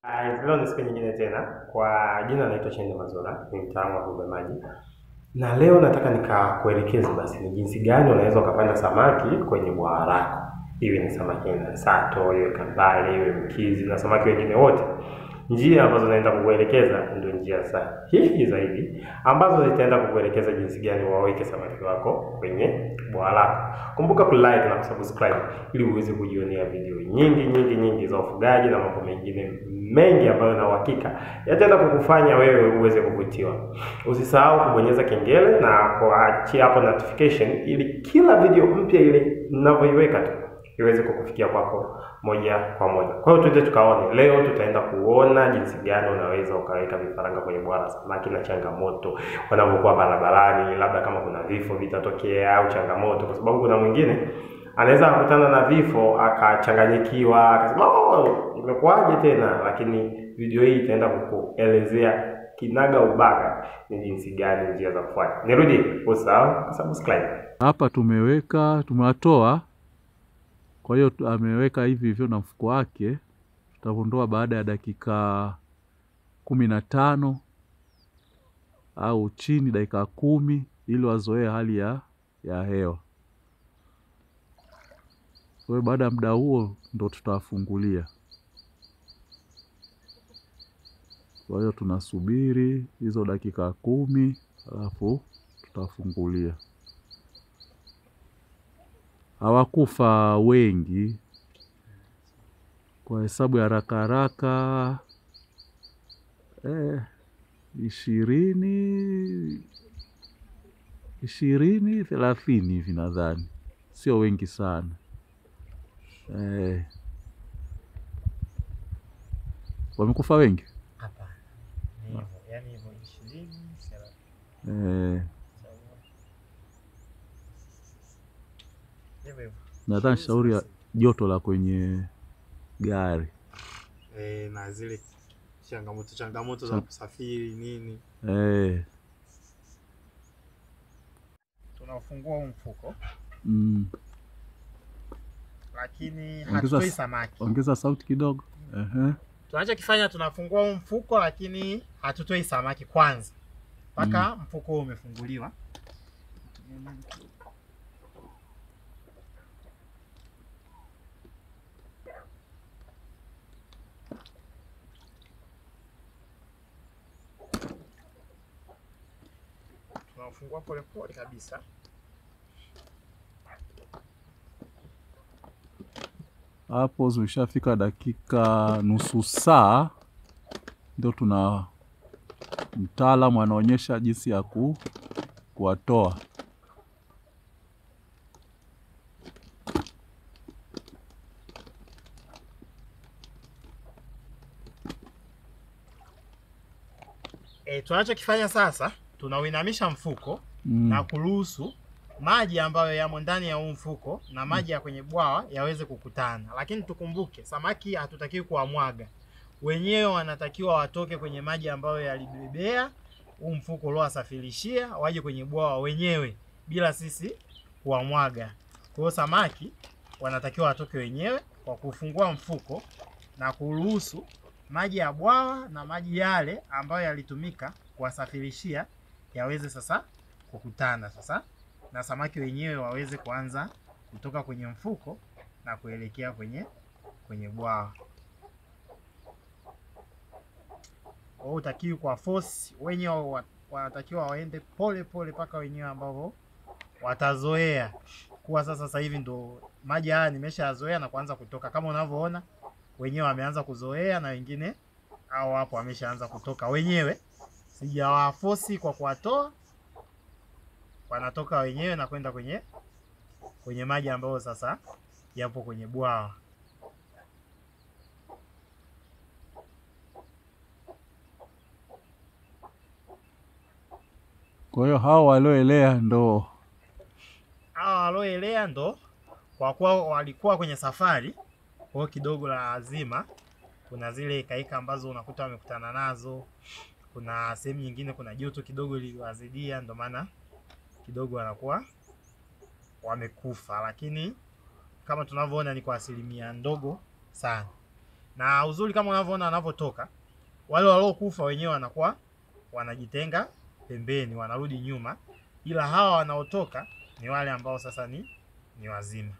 Leo ni siku nyingine tena. Kwa jina naitwa Chende Mazola, ni mtaalamu wa viumbe maji. Na leo nataka nikakuelekeze basi ni jinsi gani unaweza ukapanda samaki kwenye bwawa lako. Iwe ni samaki aina sato, iwe kambale, iwe mkizi na samaki wengine wote. Njia ambazo naenda kukuelekeza ndio njia sahihi zaidi ambazo zitaenda kukuelekeza jinsi gani waweke samaki wako kwenye bwawa lako. Kumbuka kulike na kusubscribe ili uweze kujionea video nyingi nyingi nyingi za ufugaji na mambo mengine mengi ambayo na uhakika yataenda kukufanya wewe uweze kuvutiwa. Usisahau kubonyeza kengele na kuachia hapo notification ili kila video mpya ile ninavyoiweka tu iweze kukufikia kwako moja kwa moja. Kwa hiyo twende tukaone. Leo tutaenda kuona jinsi gani unaweza ukaweka vifaranga kwenye bwawa la samaki na changamoto wanapokuwa barabarani, labda kama kuna vifo vitatokea au changamoto, kwa sababu kuna mwingine anaweza kukutana na vifo akachanganyikiwa akasema oh, imekuwaje tena? Lakini video hii itaenda kukuelezea kinaga ubaga ni jinsi gani njia za kufanya. Nirudi, usahau kusubscribe. Hapa tumeweka, tumewatoa. Kwa hiyo ameweka hivi hivyo na mfuko wake. Tutaondoa baada ya dakika 15 au chini dakika 10 ili wazoee hali ya hewa. Kwa hiyo baada ya muda huo ndo tutawafungulia. Kwa hiyo tunasubiri hizo dakika 10 alafu tutafungulia. Hawakufa wengi, kwa hesabu ya haraka haraka 20 30 hivi nadhani, sio wengi sana. Wamekufa wengi? Hapana. Yaani hivyo 20 30. Nadhani shauri ya joto la kwenye gari na zile changamoto za kusafiri nini. Tunafungua huu mfuko. Lakini hatutoi samaki. Ongeza sauti kidogo. Tunachokifanya tunafungua huu mfuko lakini hatutoi samaki kwanza mpaka mfuko umefunguliwa. Tunafungua pole pole kabisa. Hapo zimeshafika dakika nusu saa ndio tuna mtaalamu anaonyesha jinsi ya kuwatoa. Tunachokifanya sasa tunauinamisha mfuko na kuruhusu maji ambayo yamo ndani ya huu mfuko na maji ya kwenye bwawa yaweze kukutana. Lakini tukumbuke samaki hatutakiwi kuwamwaga. Wenyewe wanatakiwa watoke kwenye maji ambayo yalibebea huu mfuko uliowasafirishia waje kwenye bwawa wenyewe bila sisi kuwamwaga. Kwa hiyo samaki wanatakiwa watoke wenyewe kwa kufungua mfuko na kuruhusu maji ya bwawa na maji yale ambayo yalitumika kuwasafirishia yaweze sasa kukutana sasa na samaki wenyewe waweze kuanza kutoka kwenye mfuko na kuelekea kwenye bwawa. Kwa hiyo hutakiwi kwa force, wenyewe wanatakiwa waende pole pole mpaka wenyewe ambao watazoea kuwa sasa hivi ndo maji haya nimeshayazoea na kuanza kutoka. Kama unavyoona wenyewe wameanza kuzoea na wengine au hapo wameshaanza kutoka wenyewe. Sijawaforce kwa kuwatoa, wanatoka wenyewe na kwenda kwenye maji ambayo sasa yapo kwenye bwawa. Kwa hiyo hao walioelea ndo kwa kuwa walikuwa kwenye safari, kwa hiyo kidogo lazima kuna zile kaika ambazo unakuta wamekutana nazo, kuna sehemu nyingine kuna joto kidogo liliwazidia, ndo maana kidogo wanakuwa wamekufa. Lakini kama tunavyoona ni kwa asilimia ndogo sana. Na uzuri kama unavyoona wanavyotoka, wale waliokufa wenyewe wanakuwa wanajitenga pembeni, wanarudi nyuma, ila hawa wanaotoka ni wale ambao sasa ni wazima.